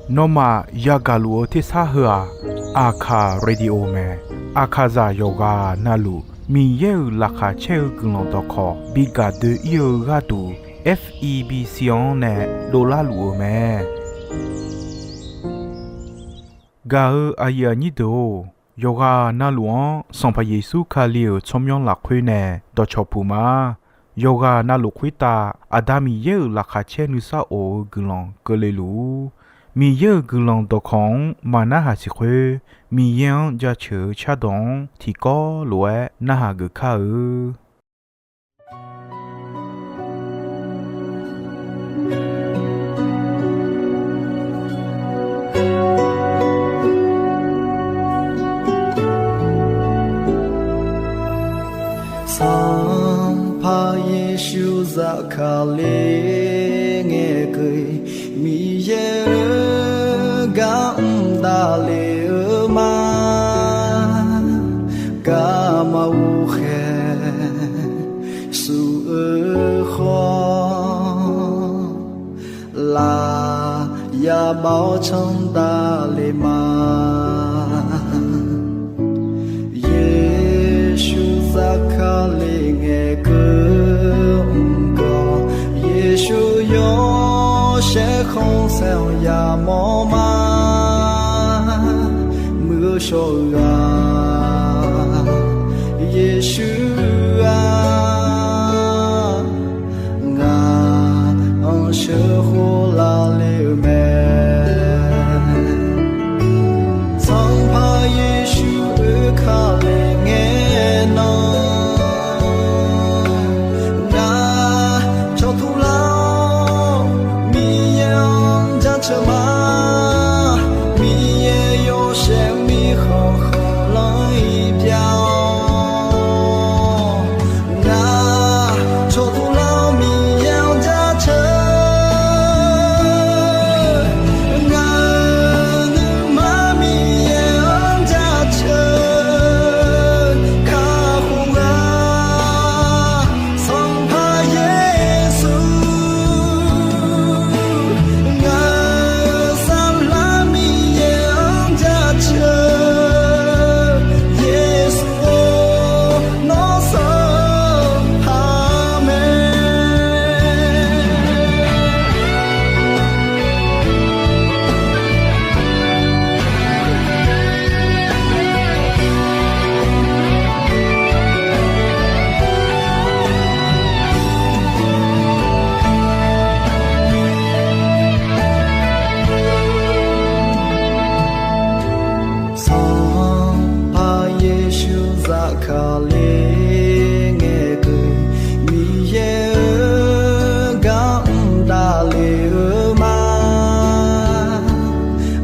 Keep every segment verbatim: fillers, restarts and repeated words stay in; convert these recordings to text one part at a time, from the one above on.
Nawmaf yagaq luf-eu tersar heu-aq, Aqkaq Radio mae. Aqkaqzaq yawqghaq navluf Miqyaer-euq laqkhaq caer-eu guiqlanq dawqkawq bi gaq doe-ir-eu gharduq, F E B C-anr nae dovlar luf-eu mae. Gaq-eu aqyuif aqnyir deuq-or, yawqghaq navluf-anr Sanqpaq Yeqsur Kali-euq tsawrmyanr lafkhoer nae dawqcawq puq ma. Yawqghaq navluf khoertav Aqda Miqyaer-euq laqkhaq caer nuisar of-eu guiqlanq keuvle luf-ur. Miqyaer-euq guiqlanq dawqkawq-anr maqnarhaq siq khoer, Miqyaer-anr jaceuq-eu cardawq-anr tiqkawv lof-aer narhaq geuf kar-eu. Sanqpaq Yeqsur zafkale ngae keuv-ir, Miqyaer-euq gar mr davle-eu ma. Garma ghoqkhaeq suf-eu khawf, laf yabav-awr canr davle ma. Yeqsur zafkale ngae keuv mr gawq, Yeqsur yawshaef khanqsaer-anr yamawr ma. Muiq-eu shawr-eu ghaq, Yeqsur-aq, ngaq-anr sheuqkhof lavle-eu mae. Sanqpaq Yeqsur oekale ngae nan, ngaq cawqtuq lar-awr Miqyaer-anr jaceuq ma. Miqyaer yawshaef mirkhanq khanqlanr-iq pyav-awr, ngaq cawqtuq lar-awr Miqyaer-anr jaceuq. Ngaq-euq nuima Miqyaer-anr jaceuq kakhof-a. Sanqpaq Yeqsur, ngaq-euq saflar Miqyaer-anr jaceuq. Yeqsur-or, nawr sanqpaq mae. Sanqpaq Yeqsur zafkale ngae keuv-ir, Miqyaer-euq gar mr davle-eu ma.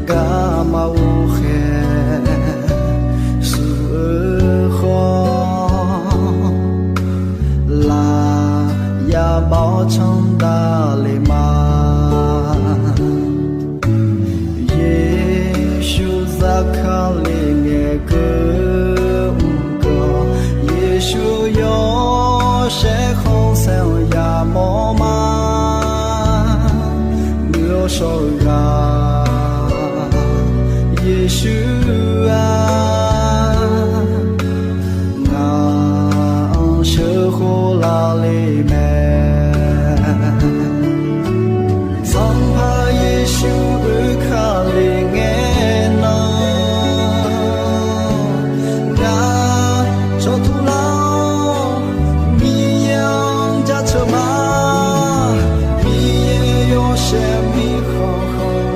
Garma ghoqkhaeq suf-eu khawf, laf yabav-awr canr davle ma. Yeqsur zafkale ngae keuv mr gawq, Yeqsur yawshaef khanqsaer-anr yamawr ma. Muiq-eu shawr-eu ghaq, Yeqsur-aq, ngaq-anr sheuqkhof lavle mae. Sanqpaq Yeqsur oekale ngae nan, ngaq cawqtuq lar-awr Miqyaer-anr jaceuq ma. Miqyaer yawshaef mirkhanq khanq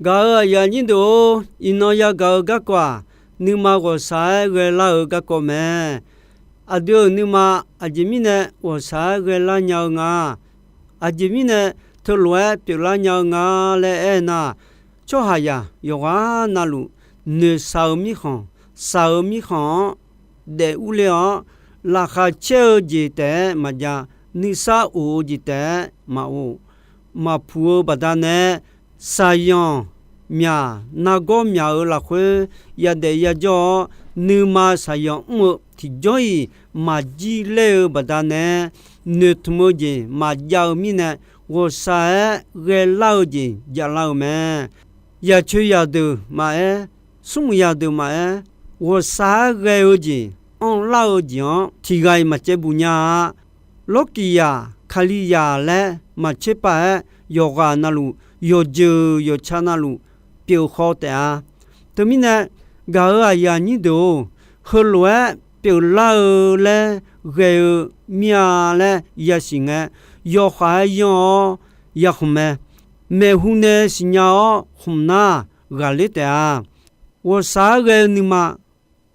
Gaq-euq aqyuif aqnyir deuq-or, iqnan yagaq-eu garkawv-aq, nuima ghawqshaq-aer ghaelar-eu garkawv mae. Aqdui-euq nuima aqjeq mirnae ghawqshaq-aer ghaelar nya-eu nga. Aqjeq mirnae teulof-aer pyeuflar nya-eu nga laer aernar, tsawrhaqzaq yawqghaq navluf noeqshaq-eu mirkhanq, shaq-eu mirkhanq-anr daef urler-awr, laqkhaq caer-eu jeq taef-aer maqjav, nuisar of-eu jeq taef-aer maqof, maqpuq-eu baqdanae, shaqzanq myaq nargawr myaq-euq lafkhoer yadaef yajawr-awr, nuima shaqzanq mr-eu tiqjawr-iq maqjir ler-eu baqdanae, noeqtmq-eu jeq maqjav-eu mirnae, ghawqshaq-aer ghaelar-eu jeq javlar-eu mae. Yaqcoeq zaqdeuq maqaer, smrmuiq zaqdeuq maqaer, ghawqshaq-aer ghae-eu jeq, anrlar-eu jeq-anr tiqghaq-iq maqcaevbuq nya-a. Lawrkiqzaq, Kalizaq laer maqtser pav-aer, yawqghaq navluf, yawqjeuq yawqtsa navluf pyeuf khaw taef-a. Teumirnae, gaq-euq aqyuif aqnyir deuq-or, heulof-aer pyeuflar-eu laer ghae-eu mir-a laer yasiq ngae, yawkhav-aer yanr-awr yakhmq mae. Maeqhu nae siqnya-awr khmq nar ghaqler taef-a. Ghawqshaq-aer ghae-eu nuima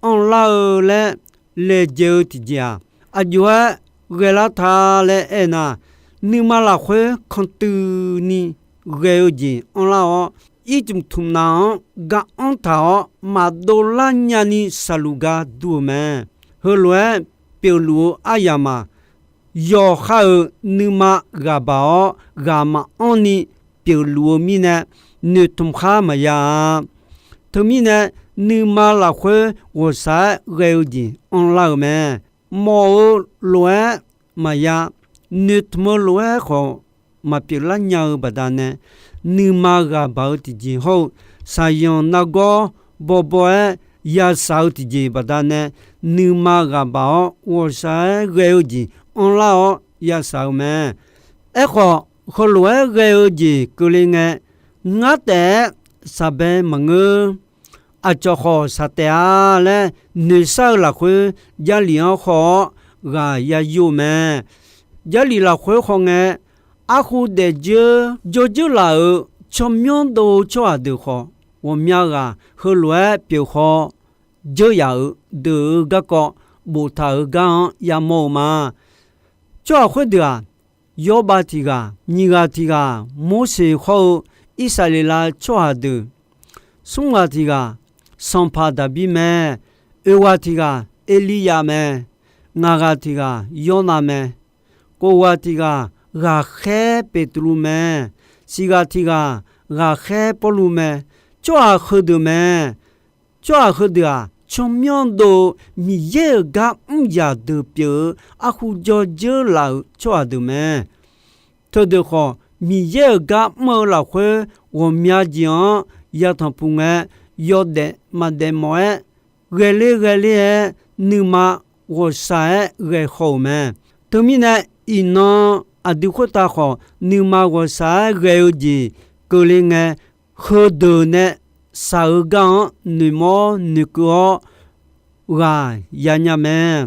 anrlar-eu laer laejae-eu tiqjeq-aq, aqjox-aer ghaelar ta laer aernar, nuima lafkhoer kantuini ghae-eu jeq anrlar-awr, ircmq tmqnav-anr gar anr taq-awr maqdov lar nyani saqluf gar dur-eu mae. Heulof-aer pyeufluf-eu aryamq-aq, yawqha-euq nuima ghaq baq-awr ghaq maqanr ni pyeufluf-eu mirnae, noeqtmq khar maqya-a. Teumirnae, nuima lafkhoer ghawqshaq-aer ghae-eu jeq anrlar-euq mae. Mawf-eu lof-aer maqya, noeqtmq-eu lof-aer khawf maqpyeuf lar nya-eu baqdanae, nuima ghaq baq-eu tiqjeq hawr-eu, shaqzanq nargawr bawbaw-aer yashaq-eu tiqjeq baqdanae, nuima ghaq baq-awr ghawqshaq-aer ghae-eu jeq anrlar-awr yashaq-eu mae. Aerkhawf, heulof-aer ghae-eu jeq keuvle ngae, ngar taef-aer shaqbae maqngeur. Aqcawq khawf shaq taef-a laer noeqshar-eu lafkhoer, Jarlif-anr haw-awr ghaq ya yur-eu mae. Jarlif lafkhoer haw ngae, arkhu daefdzeur jawrdzeur laf-euq tsawrmyanr dov-eu tsawrhaq deuq khawf, ghawqmya ghaq heulof-aer pyeuf haw dzeur yaf-euq deuq-eu garkawv boftaq-euq gar-anr yamawr-eu ma. Tsawrhaq khoerdeuq-aq, Yawrbav tiq ghaq, nyiq ghaq tiq ghaq, Morseq hawr-eu Irsaqleqlav tsawrhaq deuq, smr ghaq tiq ghaq, sanqpaq Daqbir mae, oeq ghaq tiq ghaq, Erliryav mae, ngaq ghaq tiq ghaq, Yawrnav mae, kof ghaq tiq ghaq, ghaqkhaer Beqtuvluv mae, siq ghaq tiq ghaq, ghaqkhaer Pawrluv mae. Tsawrhaq heudeuq mae. Tsawrhaq heudeuq-aq, tsawrmyanr dov-eu Miqyaer-euq gar mr yaq deuq pyeuf-eu arkhu jawrdzeur laf-euq tsawrhaq deuq mae. Teudeuq khawf, Miqyaer-euq gar mr-eu lafkhoer ghawqmya jeq-anr yatanq puq ngae, yawdaef maqdaef mawf-aer, ghaeler ghaeler-aer nuima ghawqshaq-aer ghae haw-euq mae. Teumirnae, iqnan aqdui khoertav khawf nuima ghawqshaq-aer ghae-eu jeq keuvle ngae, heudeuq nae shaq-eu gar-anr noeqmawr noeqkeuv-awr ghaq ya nya mae.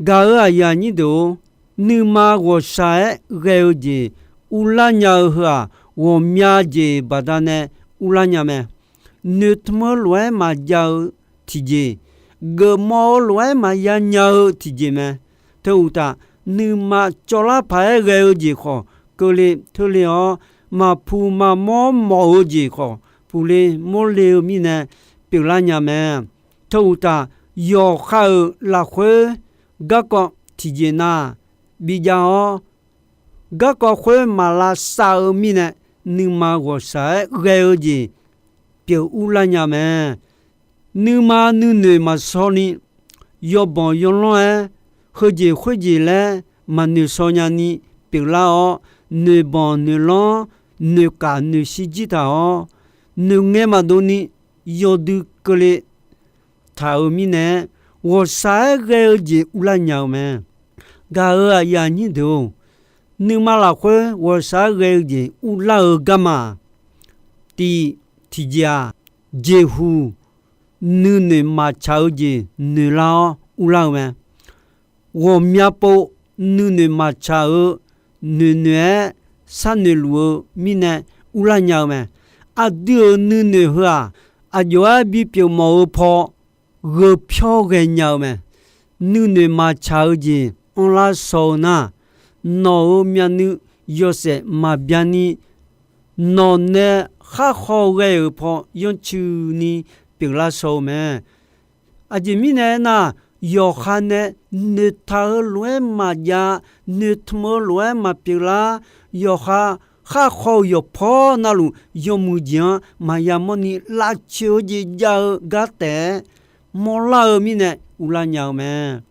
Gaq-euq aqyuif aqnyir deuq-or, nuima ghawqshaq-aer ghae-eu jeq urlar nya-eu heu-aq, ghawqmya jeq baqdanae urlar nya mae. Noeqtmq-eu lof-aer maqjav-eu tiqjeq, geufmawf-eu lof-aer maqya nya-eu tiqjeq mae. Teu uqtaf, nuima cawvlar paq-aer ghae-eu jeq khawf keuvle teule-awr, maqpuq maqmawr mawf-eu jeq khawf puqle mawrle-eu mirnae pyeuflar nya mae. Teu uqtaf, yawqha-euq lafkhoer garkawv tiqjeq nav bijav-awr, garkawv khoer maq lavsav-eu mirnae, nuima ghawqshaq-aer ghae-eu jeq pyeuf urlar nya mae. Nuima nuinoeq maqshaw ni, yawbanq yawlanr-aer, heujeq khoerjeq laer maqnoeq shaw nyani pyeuflar-awr, noeqbanq noeqlanr, noeqkaf noeqshir jir taq-awr, noeqngae maqdov ni yawdui keuvle taq-euq mirnae, ghawqshaq-aer ghae-eu jeq urlar nya-eu mae. Gaq-euq aqyuif aqnyir deuq-or, nuima lafkhoer ghawqshaq-aer ghae-eu jeq urlar-eu garma, tiq, tiqjeq-aq, jeqhuq nuinoeq maqtsaq-eu jeq noeqlar-awr urlar-eu mae. Ghawqmya pov nuinoeq maqtsaq-eu noeqnoeq-aer sharnoeq luf-eu mirnae urlar nya-eu mae. Aqdui-euq nuinoeq heu-aq, aqjox-aer bipyeuf mawf-eu paw gheu pyawr ghaenya-eu mae. Nuinoeq maqtsaq-eu jeq anrlar shaw-eu nar, nawq-euq myavnuiv yawshaef maqbya ni, nawq nae khar khaw ghae-euq paw yanrcuini pyeuflar shaw-eu mae. Aqjeq mirnae aernar, yawqha nae noeqtaq-eu lof-aer maqjav, noeqtmq-eu lof-aer maqpyeuf lar, yawqha khar khaw-eu yawqpawr navluf yawmuiq jeq-anr maqya mawrni lavcoeq-eu jeq jav-eu gar taef-aer mawrlar-eu mirnae uvlar nya-eu mae.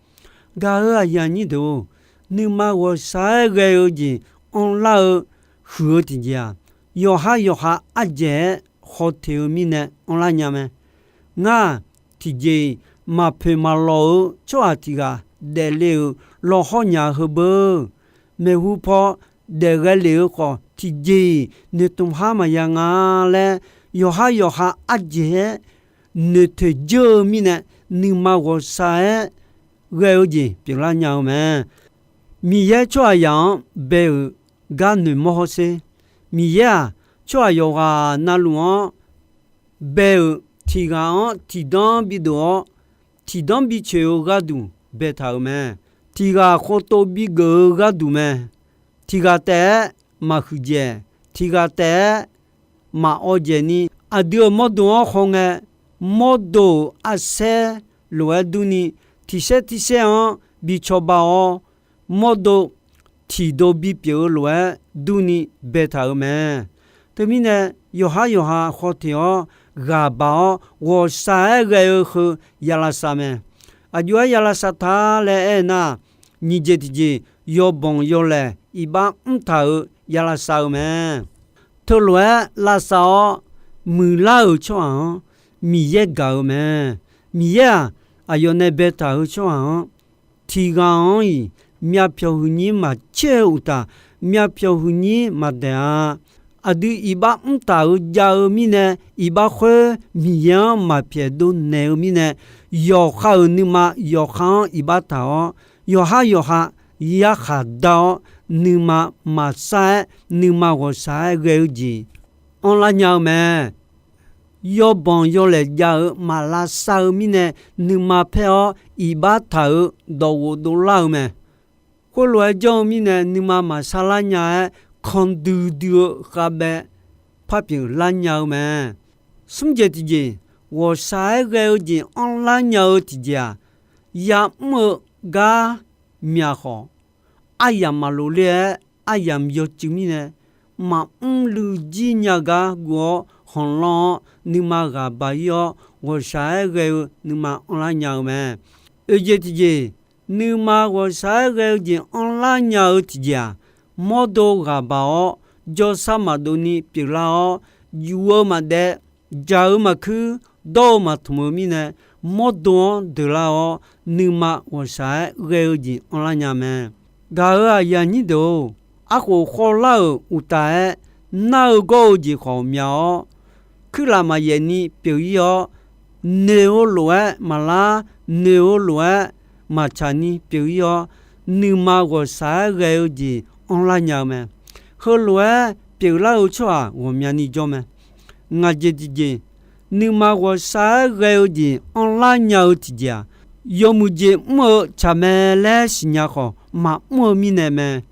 Gaq-euq aqyuif aqnyir deuq-or, nuima ghawqshaq-aer ghae-eu jeq anrlar-eu huiq-eu tiqjeq-aq, yawqhar yawqha ardzaeq-aer khawf teq-eu mirnae anrlar nya mae. Ngar, tiqjeq-iq maqpoeq maqlawq-eu tsawrhaq tiq ghaq daefle-euq lawqhawr nya heubeu, maeqhu paw daef ghae lef-eu khawf, tiqjeq-iq noeqtmq har maqya nga laer, yawqhar yawqha ardzaeq-aer noeqtoeq dzeur-eu mirnae, nuima ghawqshaq-aer ghae-eu jeq pyeuflar nya-eu mae. Miqyaer tsawrhaqzaq-anr bae-euq gar noeqmawr hawsher. Miqyaer-aq, tsawrhaq yawqghaq navluf-anr bae-euq tiq ghaq-anr tiqdanr bidov-awr, tiqdanr bicoeq-eu gharduq baetaq-euq mae. Tiq ghaq khoftof bigeuf-eu gharduq mae. Tiq ghaq taef-aer maqhuiqdzaeq, tiq ghaq taef-aer maqawv dzaeqni, aqdui-euq mawrdo-anr khawngae, mawrdo-euq arsaer lof-aer durni, tiqsaer tiqsaer-anr bi cawba-awr, mawrdo tiqdov bipyeuf-eu lof-aer durni baetaq-euq mae. Teumirnae, yawqhar yawqha khawf teq-awr ghaq baq-awr ghawqshaq-aer ghae-eu heu ya lavsav mae. Aqjox-aer ya lavsav ta laer aernar, nyiq jeq tiqjeq, yawbanq yawlaeq iqbax mrtaq-euq ya lavsav-eu mae. Teulof-aer lavsav-awr muiqlar-euq tsawrhaq-anr Miqyaer gaq-eu mae. Miqyaer-aq, aqyawf nae baetaq-eu tsawrhaq-anr tiq ghaq-anr-iq myavpyawq huiqnyir maqcaer-eu uqtaf, myavpyawq huiqnyir maqdaeq-a. Aqdui iqbax mrtaq-euq jav-eu mirnae, iqbax khoer Miqyaer-anr maqpyaeq dovnaeq-eu mirnae, yawqha-euq nuima yawqha-anr iqbax taq-awr, yawqhar yawqha yarkhaq dar-awr, nuima maqsar-aer, nuima ghawqshaq-aer ghae-eu jeq anrlar nya-eu mae. Yawbanq yawlaeq jav-eu maq lavsav-eu mirnae, nuima paer-awr iqbax taq-euq dawqghof dovlar-eu mae. Khoerlof-aer janr-eu mirnae, nuima maqsar lar nya-aer, kan duidui-eu khavbaev par pyeuflar nya-eu mae. Smr jeq tiqjeq, ghawqshaq-aer ghae-eu jeq anrlar nya-eu tiqjeq-aq, ya'mr-eu gar myaq khawf, aryamq maqloq ler-aer aryamq yawcuiv mirnae, maqmr luiv jir nya gar guv-awr khanqlanr-awr nuima ghaq baq-ir-awr, ghawqshaq-aer ghae-eu nuima anrlar nya-eu mae. Oeq jeq tiqjeq, nuima ghawqshaq-aer ghae-eu jeq anrlar nya-eu tiqjeq-aq, mawrdo ghaq baq-awr, jawrsar maqdov ni pyeuflar-awr, juf-eu maqdaev, jaq-eu maqkuir, dawr-eu maqtmq-eu mirnae, mawrdo-anr deuqlar-awr, nuima ghawqshaq-aer ghae-eu jeq anrlar nya mae. Gaq-euq aqyuif aqnyir deuq-or, arkhof khawvlar-euq uqtaf-aer nar-eu gawr-eu jeq khawf myaq-awr, kuirlaf maqyaef ni pyeuf-ir-awr, noeq-eu lof-aer maqlar, noeq-eu lof-aer maqtsaq ni pyeuf-ir-awr, nuima ghawqshaq-aer ghae-eu jeq anrlar nya-eu mae. Heulof-aer pyeuflar-eu tsawrhaq ghawqmyani jawr mae. Ngaq jeq tiqjeq, nuima ghawqshaq-aer ghae-eu jeq anrlar nya-eu tiqjeq-aq, yawmuiq jeq mr-eu tsaq mae laer siqnya khawf, maqmr-eu mirnae mae.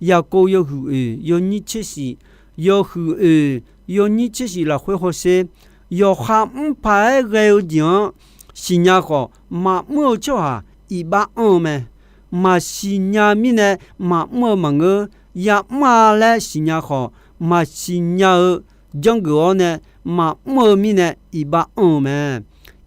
Yaqkov yawhuiq oeq yawnyir tser shif, yawhuiq oeq yawnyir tser shif lafkhoer hawsher, yawqha mr paq-aer ghae-eu jeq-anr siqnya khawf, maqmr-eu tsawrhaq iqbax anr-eu mae. Maqsiq nya mirnae maqmr-eu maqngeur. Ya'mr-a laer siqnya khawf, maqsiq nya-eu janrgeuf-awr nae maqmr-eu mirnae iqbax anr-eu mae.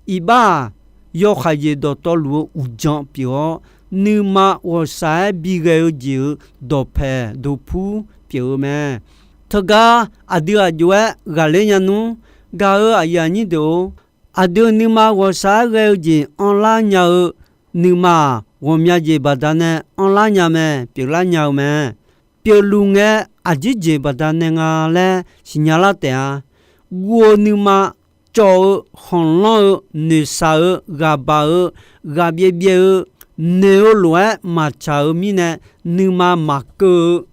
Iqbax-aq, yawkhav jeq dawqtawvluf-eu uqdzan pyeuf-awr, nuima ghawqshaq-aer bighae-eu jeq-euq dawqpaeq dawqpur pyeuf-eu mae. Teugar aqdui aq jov-aer ghaqler nya nmr. Gaq-euq aqyuif aqnyir deuq-or, aqdui nuima ghawqshaq-aer ghae-eu jeq anrlar nya-eu nuima-aq, ghawqmya jeq baqdanae anrlar nya mae, pyeuflar nya-eu mae. Pyeufluf ngae, aqjeq jeq baqdanae nga laer siqnya lar taef-a. Guv-eu nuima, cawv-eu, khanqlanr-eu, noeqshaq-eu, ghaqbaq-eu, ghaqbyaev byaev-eu, noeq-eu lof-aer maqtsaq-eu mirnae, nuima maqkeuv-eu,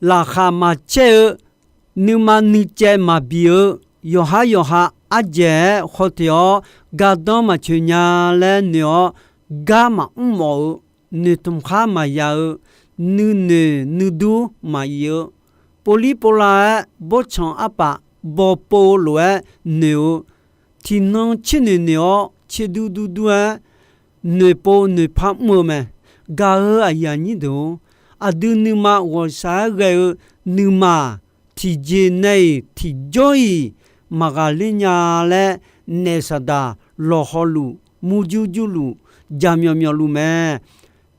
laqkhaq maqcaer-eu, nuima nuicaev maqbi-eu, yawqhar yawqha ardzaeq-aer khawf teq-awr gardanr maqcoeq nya laer noeq-awr, gar maqmr mawf-eu, noeqtmq khar maqya-eu, nuinoeq nuidur maqyif-eu, povlir povlav-aer bawrtsanq arpaf bawpov lof-aer noeq-eu, tiqnan tser noeq noeq-awr tser dur dur dur-aer noeqpov noeqpar mr-eu mae. Gaq-euq aqyuif aqnyir deuq-or, aqdui nuima ghawqshaq-aer ghae-eu nuima tiqjeq nae-iq tiqjawr-iq maqghaqler nya laer, naef saqdaq lawqhaw luf, murjur jurluf, jaqmyawf myawfluf mae.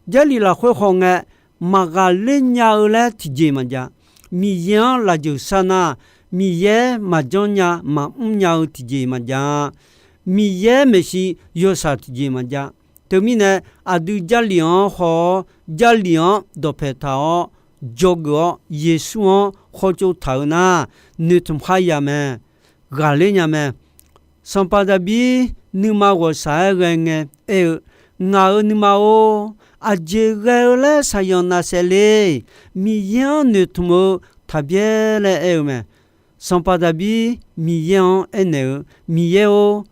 Jarlif lafkhoer hawngae, maqghaqler nya-eu laer tiqjeq maqjav. Miqyaer-anr lafjeuq sharnar, Miqyaer maqjanr nya maqmr nya-eu tiqjeq maqjav. Miqyaer maeqshi yawshaq tiqjeq maqjav. Teumirnae, aqdui Jarlif-anr haw-awr, Jarlif-anr dawqpae taq-awr, dzawgeuf-awr, Yeqsur-anr khawtsov taq-eu nar, noeqtmq khar ya mae. Ghaqler nya mae. Sanqpaq Daqbir nuima ghawqshaq-aer ghae ngae aer-eu, Ngaq-euq nuima-or, aqjeq ghae-eu laer shaqyanq naf saef le. Miqyaer-anr noeqtmq-eu taqbyaer laer aer-eu mae. Sanqpaq Daqbir Miqyaer-anr aernaeq-eu, Miqyaer-or,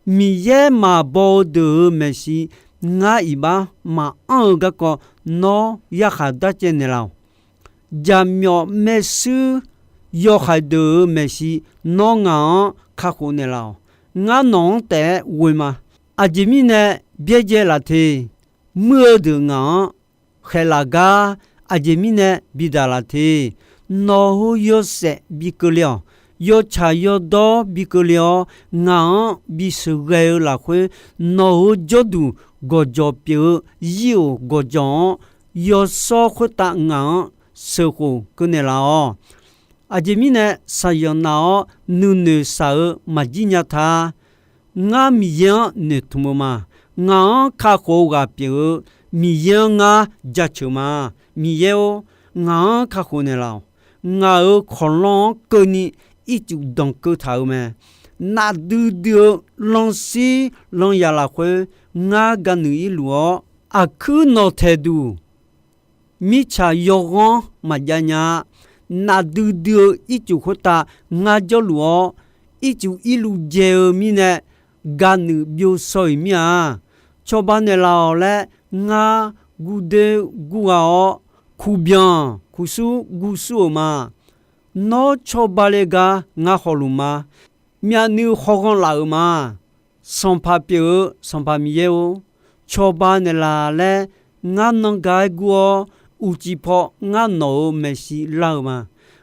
Miqyaer maqbaw-eu deuq-euq maeqshi ngar iqbax maqanr-eu garkawv nawr yarkhaq darcaev naeqlaf-awq. Jaqmyawf maershuir yawhaiq deuq-euq maeqshi nawr ngaq-anr kakhof naeqlaf-awq. Ngar nawq-anr taef-aer ghoe ma. Aqjeq mirnae byaerdzae laf te. Muir-eu deuq ngaq-anr khaeqlaf gar, aqjeq mirnae bidaq laf te. Nawq-euq yawshaef bi keuvle-awq. Yawtsaq yawdawr bi keuvle-awr, ngaq-anr bisheuq ghae-eu lafkhoer, nawq-euq jawrduq gawqjawq pyeuf-eu zir-oq gawqjawq-anr, yawshawr khoertav ngaq-anr sheuqkhof keuv naeqlaf-awq. Aqjeq mirnae shaqyanq naf-awr nuinoeq shaq-eu maqjir nya ta. Ngar Miqyaer-anr noeqtmq-eu ma. Ngaq-anr kakhof-eu ghaq pyeuf-eu Miqyaer-anr ngar jaceuq ma. Miqyaer-or, ngaq-anr kakhof naeqlaf-awq. Ngaq-euq kawqlanr-anr keuvni ircuf danqkeuv taq-euq mae. Nafdui dui-eu lanshir lanyaf lafkhoer ngar ganuiq irluf-awr, aqkuir nawqtaeq duq mirtsaq yawghanr maqjav nya-a. Nafdui dui-eu ircuf khoertav ngar jawrluf-awr, ircuf irluf dzae-eu mirnae ganuiq byov shaw-iq mir-a. Cawba naeqlaf-awq laer ngar gurdoer gurgha-awr, kuqbyan kuqsur gursur-euq ma. Nawr cawba le gar ngar hawluf ma. Myavnuiv khawghanr laf-euq ma. Sanqpaq pyeuf-eu Sanqpaq Miqyaer-or, cawba naeqlaf laer ngar nan ga-aer gur-awr, uqcif paw ngar nawq-euq maeqshi lar-eu ma.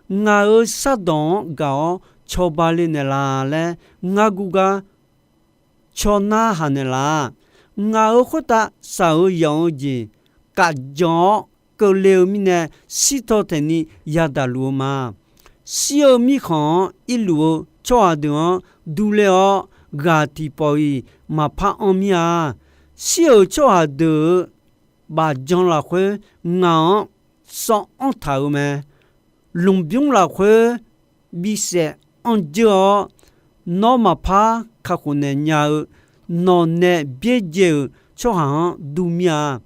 Ngaq-euq shardawq-anr gaq-awr cawba le naeqlaf laer ngar gur gar caw narhaq naeqlaf. Ngaq-euq khoertav shaq-eu yanq-eu jeq kafjan-awr keuvle-eu mirnae, shirtaw taeqni yadaq luf-eu ma. Shir-eu mirkhanq-anr irluf-eu tsawrhaq deuq-anr durler-awr, ghaq tiqpawf-iq maqpar anr mir-a. Shir-euq tsawrhaq deuq-euq bafjan lafkhoer ngaq-anr sawv anr taq-euq mae. Lmqbymr lafkhoer bisaef anr dzeur-awr, nawr maqpar kakhof naeq nya-eu nawqnae byaerdzae-euq tsawrhaq-anr dur mir-a.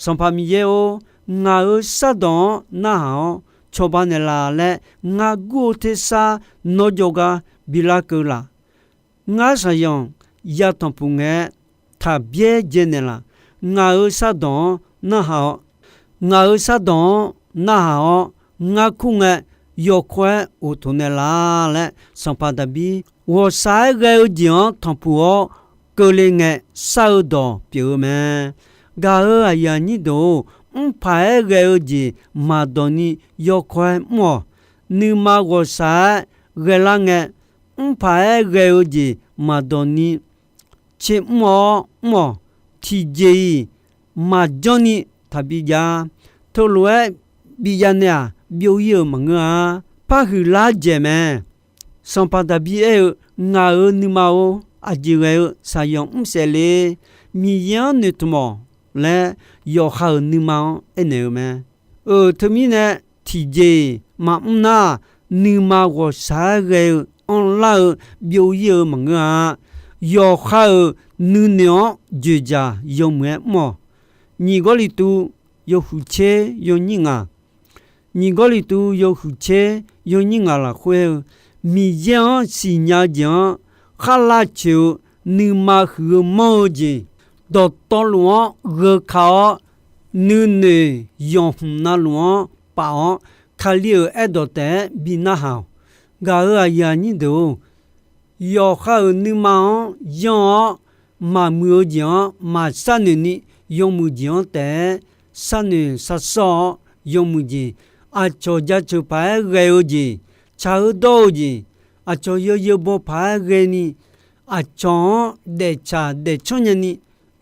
Sanqpaq Miqyaer-or, ngaq-euq shardawq-anr narhaq-awr cawba naeqlaf laer ngar gur-eu tersar nawr jawrgar bilar keuv laf. Ngar shaqzanq ya tanqpuq ngae-aer taqbyaer dzae naeqlaf. Ngaq-euq shardawq-anr narhaq-awr, ngaq-euq shardawq-anr narhaq-awr, ngar kur ngae yawkawr-aer ghoftoq naeqlaf laer Sanqpaq Daqbir ghawqshaq-aer ghae-eu jeq-anr tanqpuq-awr keuvle ngae shar-eu dawq pyeuf-eu mae. Gaq-euq aqyuif aqnyir deuq-or, mrpaq-aer ghae-eu jeq maqdawq ni yawkawr-aer mr-awq. Nuima ghawqshaq-aer ghaelar ngae, mrpaq-aer ghae-eu jeq maqdawq ni tser mr-awr mr-awq. Tiqjeq-iq maqjanr ni taqbi jav-a. Teulof-aer bi jav nae-aq, byov ir-euq maqngeur-a. Parhuiq lar dzaeq mae. Sanqpaq Daqbir aer-eu, Ngaq-euq nuima-or, aqjeq ghae-eu shaqzanq mr saef le. Miqyaer-anr noeqtmq-awq laer yawqha-euq nuima-anr aernaeq-eu mae. Euq teumirnae, tiqjeq-iq maqmr nar, nuima ghawqshaq-aer ghae-eu anrlar-eu byov ir-eu maqngeur-a. Yawqha-euq nuinoeq-anr dzoeqdzaq yawmuiq-aer mr-awq. Nyiq Gawrliqtu yawhuiq tser yawnyir ngaq, Nyiq Gawrliqtu yawhuiq tser yawnyir ngaq lafkhoer-eu, Miqyaer-anr siqnya-eu jeq-anr khar lavcoeq-eu nuima huiq-eu manr-eu jeq, dawqtawvluf-anr gheuka-awr, nuinoeq yawqhmq navluf-anr paf-awr, Kali-euq aerdawq taef-aer bi narhaq-awq. Gaq-euq aqyuif aqnyir deuq-or, yawqha-euq nuima-anr yanr-awr, maqmuiq-eu jeq-anr maqsharnoeq ni, yawmuiq jeq-anr taef-aer sharnoeq sharsawr-awr, yawmuiq jeq, aqcawq jaceuq paq-aer ghae-eu jeq, tsaq-eu dawr-eu jeq, aqcawq yawzeu baw paq-aer ghaeni, aqcawq-anr daeftsaq daefcanr nyani,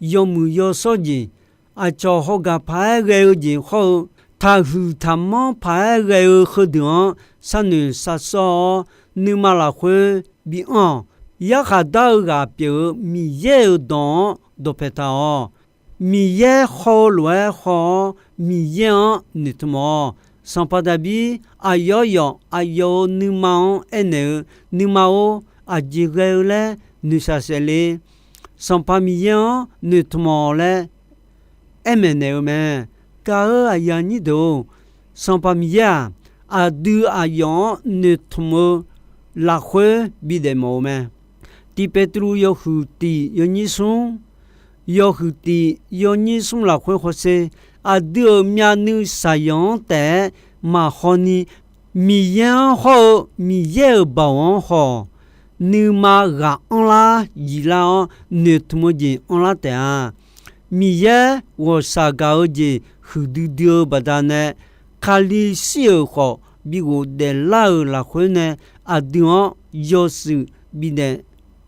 yawmuiq yawshawr jeq, aqcawq hawgaq paq-aer ghae-eu jeq hawr-eu, taqhuiq taqmanr paq-aer ghae-eu heudeuq-anr sharnoeq sharsawr-awr, nuima lafkhoer bianr-awq. Yarkhaq dar-eu ghaq pyeuf-eu Miqyaer-euq dawq-anr dawqpae taq-awq. Miqyaer haw-eu lof-aer haw-awr, Miqyaer-anr noeqtmq-awq. Sanqpaq Daqbir aqyawf yawf aqyawf-euq nuima-anr aernaeq-eu, Nuima-or, aqjeq ghae-eu laer noeqshaq saef le. Sanqpaq Miqyaer-anr noeqtmq-awq laer aer maeqnaeq-eu mae. Gaq-euq aqyuif aqnyir deuq-or, Sanqpaq Miqyaer-aq, aqdui aqyawf-anr noeqtmq-eu lafkhoer bidaef mawf-eu mae. Tiq Petruv yawhuiq tiq yawnyir smr, yawhuiq tiq yawnyir smr lafkhoer hawsher, aqdui-euq myavnuiv shaqyanq-anr taef-aer maqhaw ni, Miqyaer-anr hawr-eu Miqyaer-euq baoq-anr haw-awq. Nuima ghaq anrlar yiflar-awr, noeqtmq-eu jeq anrlar taef-a. Miqyaer ghawqshaq gaq-eu jeq huiqdui dui-eu baqdanae, Kali shir-euq khawf bi ghofdaef lar-euq lafkhoer nae, aqdui-anr yawshuif bidaef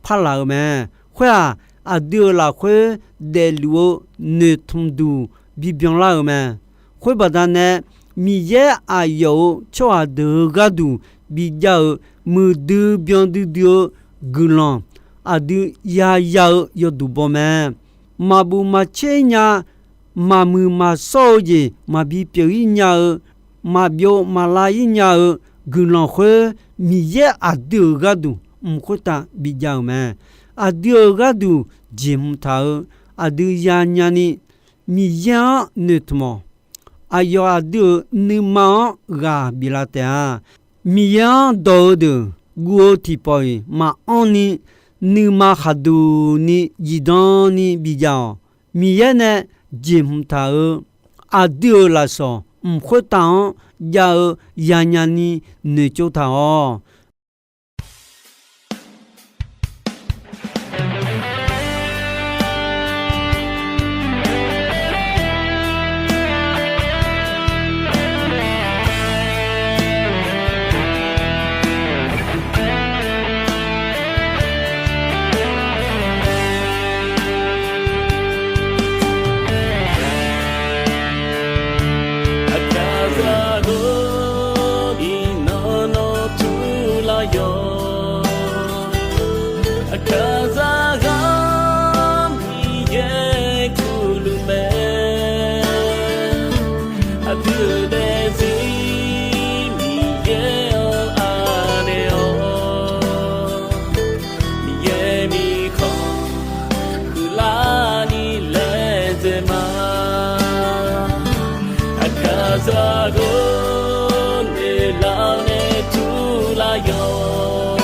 parlaq-eu mae. Khoer-aq, aqdui-euq lafkhoer daefluf-eu noeqtmq duq bibyan lar-euq mae. Khoer baqdanae, Miqyaer aqyawf-euq tsawrhaq deuq-euq gharduq bijav-euq muiqdui byan duidui-eu guiqlanq, aqdui yaya-eu yawduq baw mae. Maqbuf maqtser nya, maqmuiq maqshawr-eu jeq maqbi pyeuf-ir nya-eu, maqbyov maqlav-ir nya-eu guiqlanq khoer, Miqyaer aqdui-euq gharduq mq khoertav bijav-euq mae. Aqdui-euq gharduq jeqhmq taq-eu, aqdui yanya ni Miqyaer-anr noeqtmq-awq. Aqyawf aqdui-euq nuima-anr ghaq biflaf taef-a. Miqyaer-anr dawq-eu deuq guv-eu tiqpawf-iq maqanr ni, nuima khaqduq ni zifdan ni bijav-awq. Miqyaer nae jeqhmq taq-euq aqdui-euq lafsawq mq khoertav-anr jav-eu yanya ni noeqtsov taq-awq. Aqkaqzaq ghawqni nawr nawr turlar yawq. Aqkaqzaq ghawqni yaer kurluf mae. Aqdui-euq daefzir Miqyaer-anr anaeq-awr, Miqyaer mirkhanq huiqlarni laedzae ma. Aqkaqzaq ghawqni noeqlar nae turlar yawq.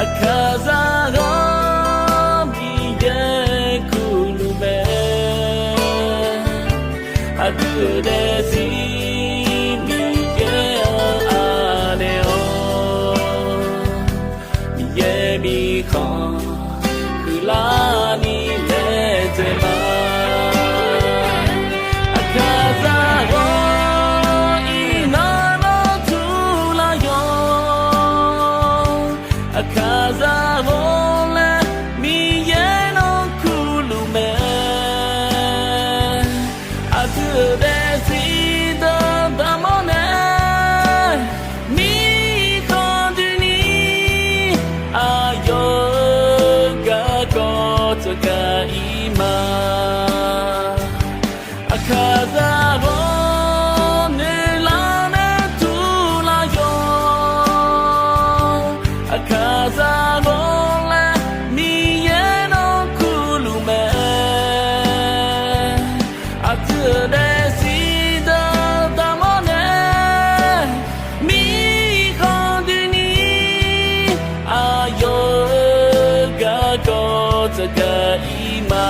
Aqkaqzaq ghawq Miqyaer kurluf mae. Aqdui-euq daefzir Miqyaer-anr anaeq-awr, Miqyaer mirkhanq huiqlarni laedzae ma. Aqkaqzaq ghawq iqnan nawr turlar yawq. Aqkaqzaq ghawq laer Miqyaer nawr kurluf mae. Aqdui-euq daefzir dawqdaq mawr nae, mirkhanq doeni aqyawf-euq garkawv tsawrgaq-ir ma. Aqkaqzaq ghawq noeqlar nae turlar yawq. Aqkaqzaq Tsaqgaq-ir ma.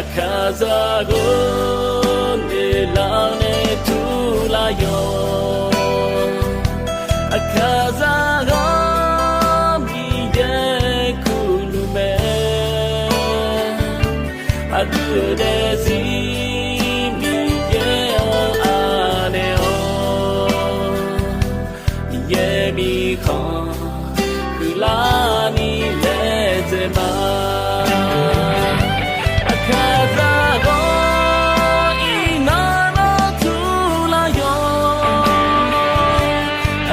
Aqkaqzaq ghawr noeqlar nae turlar yawq. Aqkaqzaq ghawr Miqyaer kurluf mae. Aqdui-euq daefzir Miqyaer-anr anaeq-awr, Miqyaer mirkhanq huiqlarni laedzae ma. Aqkaqzaq ghawr iqnan nawr turlar yawq.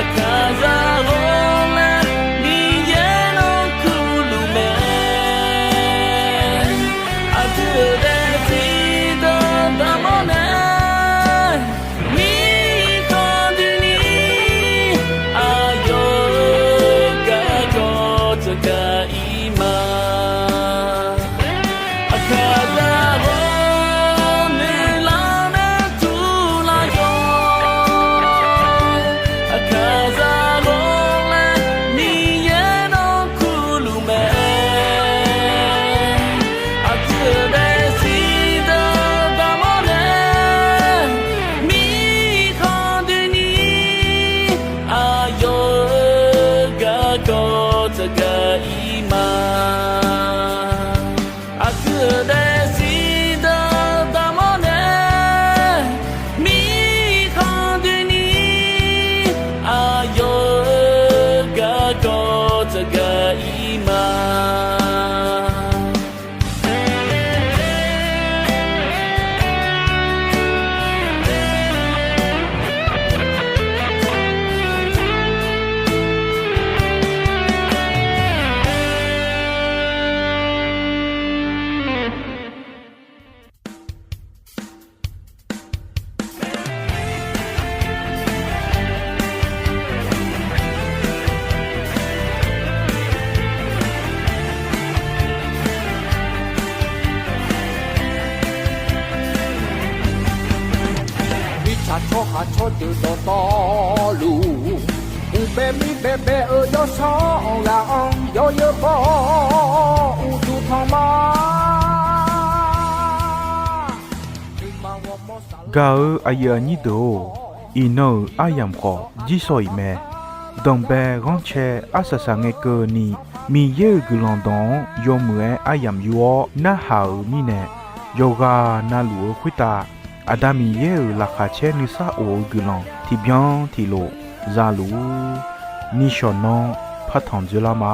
Aqkaqzaq ghawr laer Miqyaer nawr kurluf mae. Aqdui-euq daefzir dawqdaq mawrnae, mirkhanq doeni aqyawf-euq garkawv tsaqgaq-ir ma. Aqkaqzaq ghawr noeqlar nae turlar yawq. Aqkaqzaq ghawr laer Miqyaer nawr kurluf mae. Aqdui-euq daefzir dawqdaq mawrnae, mirkhanq doeni aqyawf-euq garkawv tsaqgaq-ir ma. Aqdui-euq daefzir dawqdaq mawrnae, mirkhanq doeni aqyawf-euq garkawv tsaqgaq-ir ma. Mirtsaq tsawrhaq tsawrdeuq dawqtawvluf, uqbae mirbae bae-eu yawshawr-anr ghaq-anr yawzeu baw-awr uqduq tanq ma. Gaq-eu aqyuif aqnyir deuq-or, iqnan-euq aryamq khawf jirsawq iq mae. Danqbae ghanrcae arsaq saqngae keuvni, Miqyaer-euq guiqlanq dawq-anr yawmuiq-aer aryamq yur-awr narhaq-euq mirnae, yawqghaq navluf-eu khoertav Aqda Miqyaer-euq laqkhaq caer nuisar of-eu guiqlanq tiqbyan tiqlof za luf-ur. Nishawq nan partanq dzoerlar ma.